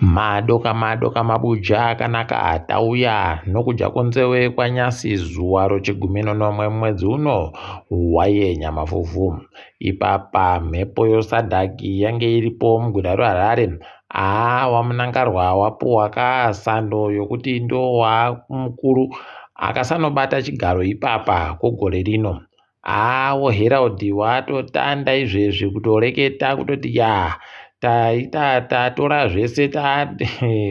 Madoka madoka mabuja akanaka tauya nokudya kunzewe kwanyasi zuva rochigumi nonomwe mwedzi uno wayenya mavhuvhu. Ipapa mhepo yosadhaki yange iripo muguta reHarare. Haa waMunangarwa wapuhwa ka sando yokuti ndowamukuru akasanobata chigaro ipapa kwegore rino. Haa woHerald watotanda izvezvi kutoreketa kutoti ya taita tatora zvese ta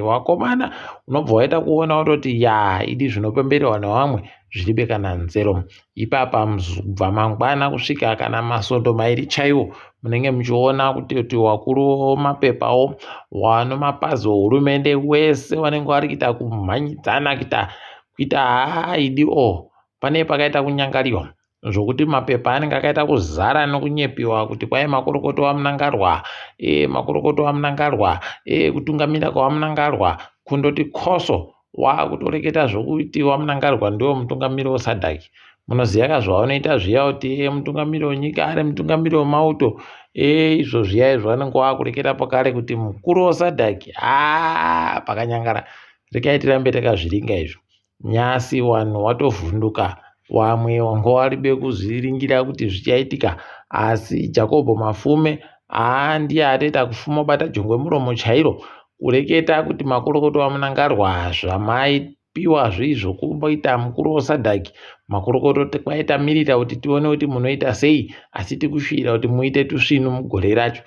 wakomana unobva waita kuona wototi ya idi zvinopembererwa nevamwe zviribe kana nzero ipapa kubva mangwana kusvika kana masondo mairi chaiwo munenge muchiona kuti kuti wakuru mapepawo wano mapazi ohurumende wese wanenge wari kuita kumhanyidzana kuita kuita haa idi o pane pakaita kunyangariwa zvokuti mapepa anenge akaita kuzara nokunyepiwa kuti kwai makorokoto waMunangarwa e makorokoto waMunangarwa e kutungamira kwawaMunangarwa kundoti koso wakutoreketa zvokuti waMunangarwa ndiwo mutungamiri weSADC munoziva ka zvavanoita zviya kuti e mutungamiri wenyika ari mutungamiri wemauto e izvo zviya izvo vanenge wakureketa pakare kuti mukuru weSADC a pakanyangara rekai tirambe takazviringa izvo Nyasi wanhu watovhunduka wamwe wanga waribe kuzviringira kuti zvichaitika asi Jakobho Mafume haa ndiye atoita kufuma bata jongwe muromo chairo kureketa kuti makorokoto aMunangarwa zvamaipiwa zviizvo kumboita mukuru weSADC makorokoto kwaita mirira kuti tione kuti munoita sei asi tikushuvira kuti muite tusvinu mugore racho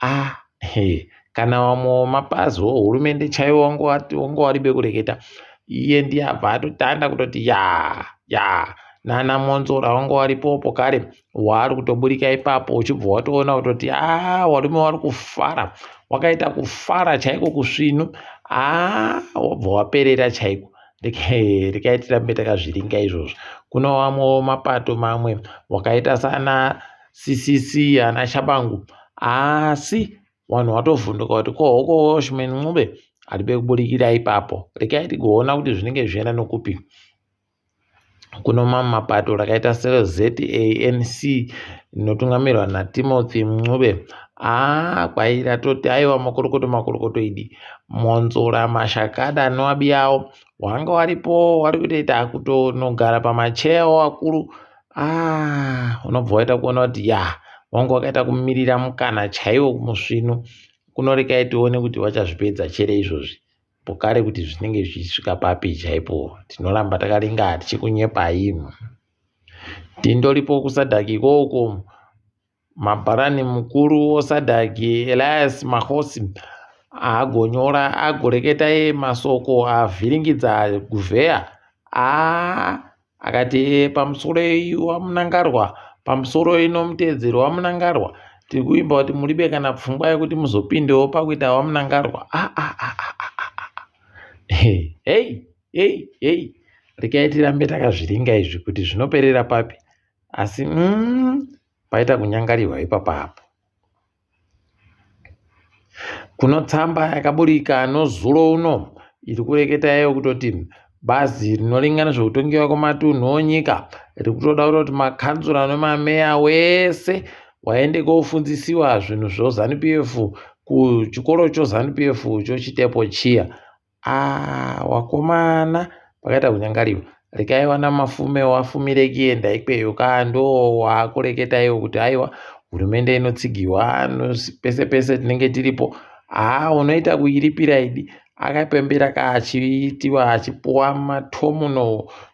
ah he kana vamwe mapazi ohurumende chaiwo wanga waribe kureketa iye ndiye abva atotanda kutoti ya ya nana monzora wanga waripopo kare waari kutoburika ipapo uchibva watoona kutoti a warume wari kufara wakaita kufara chaiko kusvinu a wabva waperera chaiko rekai tirambe takazviringa izvozvo kuno vamwewo mapato mamwe wakaita sana CCC ana Shabangu asi vanhu vatovhunduka kuti ko hoko Welshman Ncube haribe kuburikira ipapo rekai tigoona kuti zvinenge zvichienda nokupi kuno mamwe mapato rakaita seZANC rinotungamirwa naTimothy Ncube aa kwaira toti aiwa makorokoto makorokoto idi Monzora Mashakada noabiyawo wanga waripo wari kutoita kutonogara pamacheya wakuru Ah, unobva waita kuona kuti ya wanga wakaita kumirira mukana chaiwo kumusvinu kunorekai tione kuti wachazvipedza chere izvozvi pokare kuti zvinenge zvichisvika papi chaipo tinoramba takaringa tichikunyepai tindoripo kusadhaki ikoko Mabharani mukuru woSADC Elias Mahosi agonyora agoreketa iye masoko avhiringidza Guvheya aa akati pamusoro waMunangarwa pamusoro ino muteedzeri waMunangarwa tiri kuimba kuti muribe kana pfungwa yekuti muzopindewo pakuita waMunangarwa ah, ah, ah, ah, ah, ah. Hey, hey, hey. Rekai tirambe takazviringa izvi kuti zvinoperera papi asi mm, paita kunyangarirwa ipapa apo kuno tsamba yakaburika nozuro uno iri kureketa iyo kutoti bazi rinoringana zvekutongewa kwematunhu onyika riri kutoda kutoti makanzura nemameya wese waende kofundzisiwa zvinhu zvoZanu PF kuchikoro choZanu PF chochitepo chiya Ah, wakomana pakaita kunyangariwa rekai wana mafume wafumire kuenda ikweyo ka ndo waakureketa iwo kuti aiwa hurumende inotsigiwa pese pese tinenge tiripo haa unoita kuiripira idi akapembera ka achiitiwa achipuwa matomu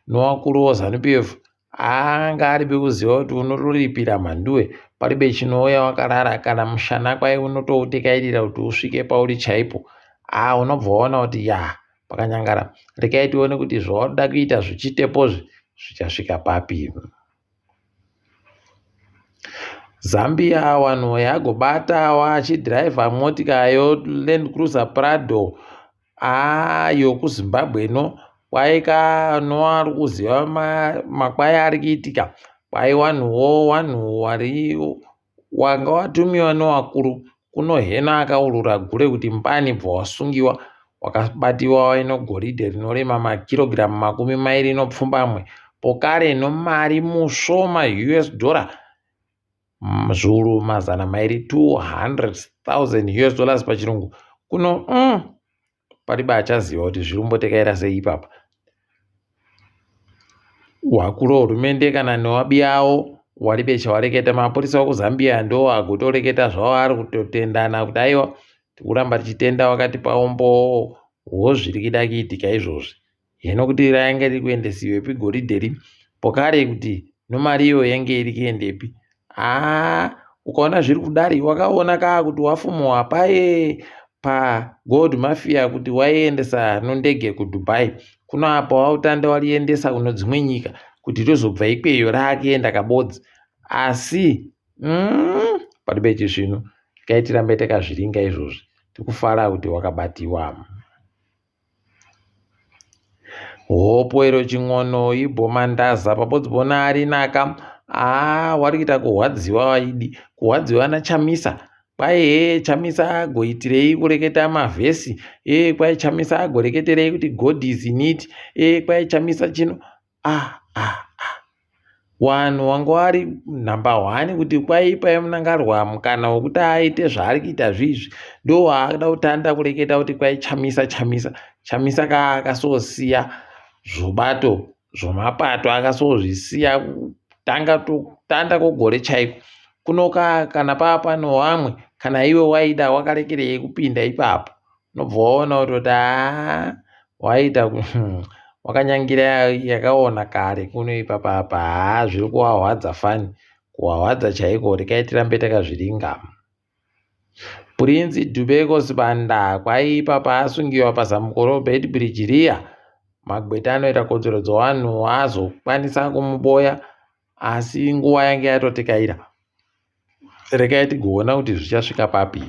nowakuru wozanu pf Anga aripi kuziva kuti unotoripira mhanduwe paribe chinouya wakarara kana mushana kwai unotoutekairira kuti usvike pauri chaipo haa unobva waona kuti ya pakanyangara rekai tione kuti zvawada kuita zvichitepozve zvichasvika papi. Zambia wanhu yagobata wachidhiraivha motika yoLand Cruiser Prado Haa yokuZimbabwe no kwai ka no ari kuziva makwai ari kuitika kwai wanhuwo wanhu wari wanga watumiwa newakuru kuno hena akaurura gure kuti mbani bva wasungiwa wakabatiwa waino goridhe rinorema makirogiramu 29 pokare nomari musvo maUS dollar zviuru 200,000 US dollars pachirungu kuno mm, Paribe achaziva kuti zviri kumbotekaira sei ipapa. Wakuru wehurumende kana newabiyawo waribe chawareketa. Mapurisa ekuZambia ndo agotoreketa zvawo ari kutotendana kuti aiwa tikuramba tichitenda wakatipa umbowo hwozviri kuda kuitika izvozvi. Hino kuti rainge riri kuendesiwepi goridhe ri pokare kuti nomari iyoyo yainge iri kuendepi. Haa ukaona zviri kudari wakaona kaa kuti wafumuwa paye pagold mafia kuti waiendesa nondege kuDubai. Kuno apa wautanda wariendesa kuno dzimwe nyika kuti rizobva ikweyo raakuenda kabodzi. Asi paribe chisvinu. Regai tirambe takazviringa izvozvi. Tikufara kuti wakabatiwa. Hopoero chin'ono ibhomandaza pabodzi bona arinaka haa wari kuita kuhwadziwa waidi kuhwadziwa nachamisa kwai hee chamisa agoitirei kureketa mavhesi ee kwai chamisa agoreketerei kuti god is in it ee kwai chamisa chino ah ah ah Wanhu wanga wari number one kuti kwai ipai Mnangarwa mukana wekuti aite zvaari kuita zviizvi ndowaada kutanda kureketa kuti kwai Chamisa Chamisa Chamisa ka akasosiya zvobato zvomapato akasozvisiya kutanga tanda kogore chaiko kunoka kana paa pano wamwe kana iwe waida wakarekerei kupinda ipapo unobva waona kutoti haa waita wakanyangira yakaona kare kuno ipapa apa haa zviri kuwahwadza fani kuwahwadza chaiko rekai tirambe takazviringa Prince Dubeko Sibanda kwai ipapa asungiwa pazamuko roBeitbridge riya magweta anoita kodzero dzevanhu azokwanisa kumuboya asi nguva yange yatotekaira rekai tigoona kuti zvichasvika papi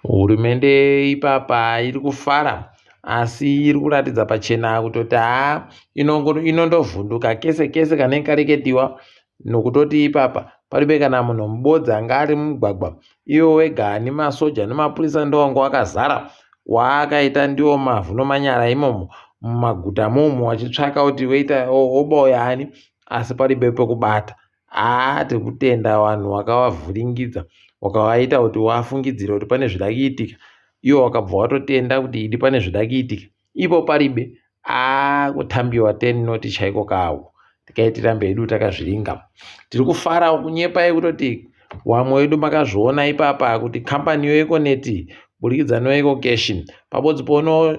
Hurumende ipapa iri kufara asi iri kuratidza pachena kutoti haa inondovhunduka kese kese kanenge kareketiwa nokutoti ipapa paribe kana munhu mubodzi anga ari mumugwagwa iwo wega nemasoja nemapurisa ndowanga wakazara waakaita ndiwo mavhu nomanyara imomo mumaguta momo wachitsvaka kuti woita woboya ani asi paribe pekubata Haa tikutenda vanhu wakavavhiringidza wakavaita kuti vafungidzire kuti pane zvida kuitika iwo wakabva watotenda kuti idi pane zvida kuitika ipo paribe haa kutambiwa ten noti chaiko kawo tikai tirambe hedu takazviringa tiri kufara kunyepai kutoti wamwe wedu makazviona ipapa kuti kambani yoekoneti kuburikidza noecocash pabodzi pono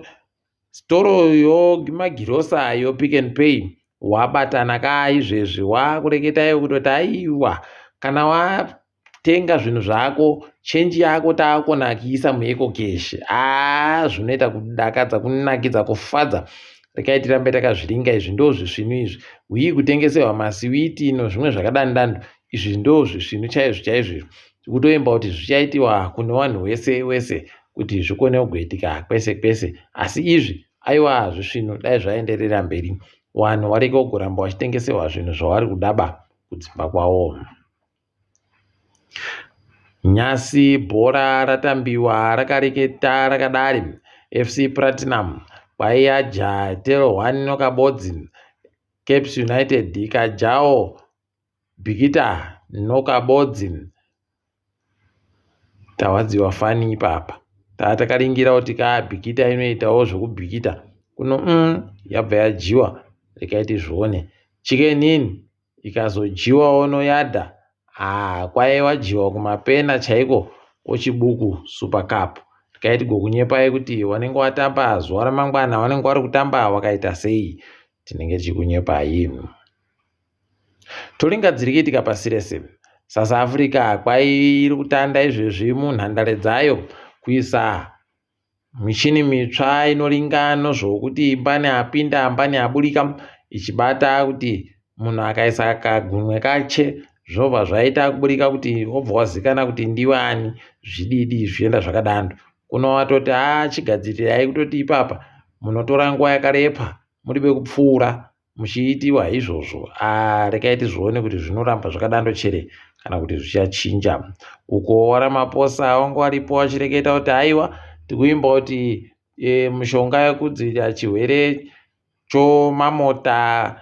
Storo yomagirosa yoPick and Pay wabatana ka izvezvi wakureketa iwe kutoti aiwa kana watenga zvinhu zvako chenji yako taakona kuisa muecocash aa zvinoita kudakadza kunakidza kufadza rekai tirambe takazviringa izvi ndo zvisvinu izvi uyi kutengeserwa masiwiti nozvimwe zvakadandando izvi ndo zvisvinu chaizvo chaizvo izvi tikutoimba kuti zvichaitiwa kune vanhu wese wese kuti zvikone kugoitika kwese kwese asi izvi aiwa zvisvinu dai zvaenderera mberi vanhu varege kugoramba vachitengeserwa zvinhu zvavari kudaba kudzimba kwavo Nyasi bhora ratambiwa rakareketa rakadari FC Platinum kwaiyaja Telo 1 nokabodzi Caps United ikajawo Bikita nokabodzi Tawadziwa fani ipapa Tava takaringira kuti ka Bikita inoitawo zvekubikita kuno umm yabva yadyiwa regai tizvione Chicken Inn ikazodyiwawo noyadha haa kwaiva dyiwa kumapena chaiko ochibuku super cup regai tigokunyepai kuti wanenge watamba zuva ramangwana wanenge wari kutamba wakaita sei tinenge tichikunyepai. Toringa dziri kuitika pasi rese. South Africa kwairi kutanda izvezvi munhandare dzayo kuisa michini mitsva inoringa nozvokuti mbani apinda mbani aburika ichibata kuti munhu akaisa kagunwe kache zvobva zvaita kuburika kuti wobva wazikana kuti ndiwe ani zvididi zvichienda zvakadando. Kuno watoti haa chigadzirirai kutoti ipapa munotora nguva yakareba muri vekupfuura muchiitiwa izvozvo ah, rekai tizvione kuti zvinoramba zvakadando chere kana kuti zvichachinja uko waramaposa wanga waripo wachireketa kuti aiwa tikuimba kuti e, mishonga yekudzivirira chirwere chomamota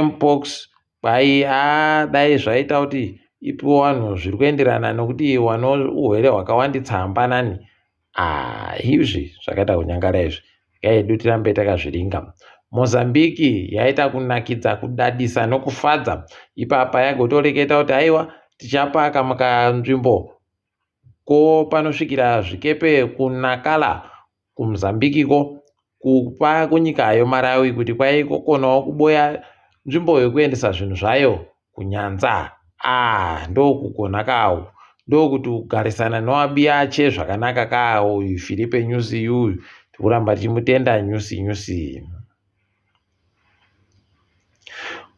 mpox kwai a ah, dai zvaita kuti ipiwe vanhu zviri kuenderana nokuti wano uhwere hwakawanditsa hambanani. Ah, izvi zvakaita kunyangara izvi. Regai hedu tirambe takazviringa. Mozambique yaita kunakidza, kudadisa nokufadza. Ipapa yagotoreketa kuti haiwa tichapa kamwe kanzvimbo ko panosvikira zvikepe kuNakala kuMozambique ko kupa kunyika yoMalawi kuti kwaikokonawo kuboya nzvimbo yekuendesa zvinhu zvayo kunyanza. Ah, ndokugona kawo ndokuti kugarisana nowabiyache zvakanaka kawo uyu Filipe Nyusi yuyu tikuramba tichimutenda Nyusi Nyusi.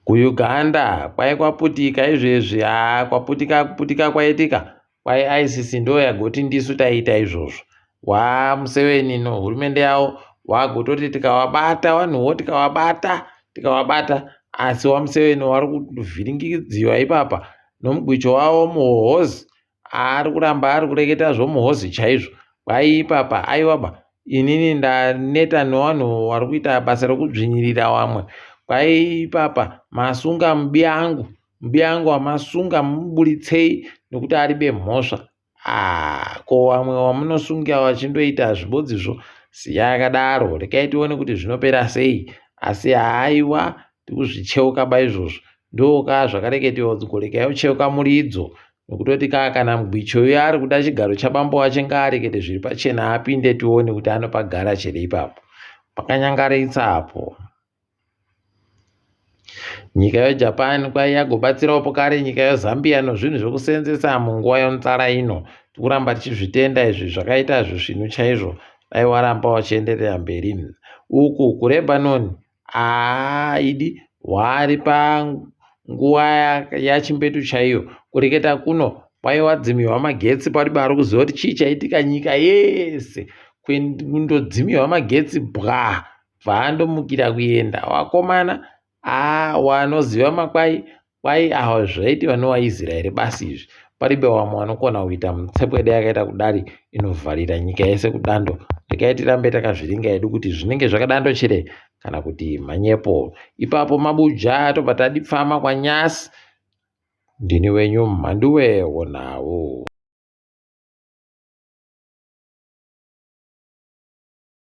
KuUganda kwai kwaputika izvezvi haa kwaputika kuputika kwaitika kwai ICC ndo yagoti ndisu taiita izvozvo waMuseveni nohurumende yavo wagototi tikawabata vanhuwo tikawabata tikawabata asi waMuseveni wari kuvhiringidziwa ipapa nomugwicho wavo muhohozi ari kuramba ari kureketa zvomuhozi chaizvo kwai ipapa aiwaba inini ndaneta nevanhu vari kuita basa rekudzvinyirira vamwe kwai ipapa masunga mubiyangu mubiyangu wamasunga muburitsei nekuti aribe mhosva Ah, ko vamwe vamunosunga vachindoita zvibodzizvo siya akadaro regai tione kuti zvinopera sei asi haiwa tikuzvicheuka ba izvozvo ndoka zvakareketiwa kuti gorekai ucheuka muridzo nokutoti kaa kana mugwicho uyo ari kuda chigaro chabambo wache ngaarekete zviri pachena apinde tione kuti anopagara chere ipapo pakanyangaritsa apo Nyika yeJapan kwai yagobatsirawo pokare nyika yeZambia nozvinhu zvokuseenzesa munguva yonzara ino. Tikuramba tichizvitenda izvi zvakaita zvisvinu chaizvo dai waramba wachienderera mberi. Uku kuLebanon haa idi wari panguva yachimbetu chaiyo kureketa kuno kwai wadzimiwa magetsi paribe ari kuziva kuti chii chaitika nyika yese kundodzimiwa magetsi bwaa bvaandomukira kuenda wakomana aa wanoziva makwai kwai awa zvaiti vanowaIsraeri basi izvi paribe wamwe wanokona kuita mutsepwede yakaita kudari inovharira nyika yese kudando regai tirambe takazviringa hedu kuti zvinenge zvakadando chere kana kuti manyepo ipapo mabuja tobva tadipfama kwanyasi ndini wenyu mhanduwe wonawo.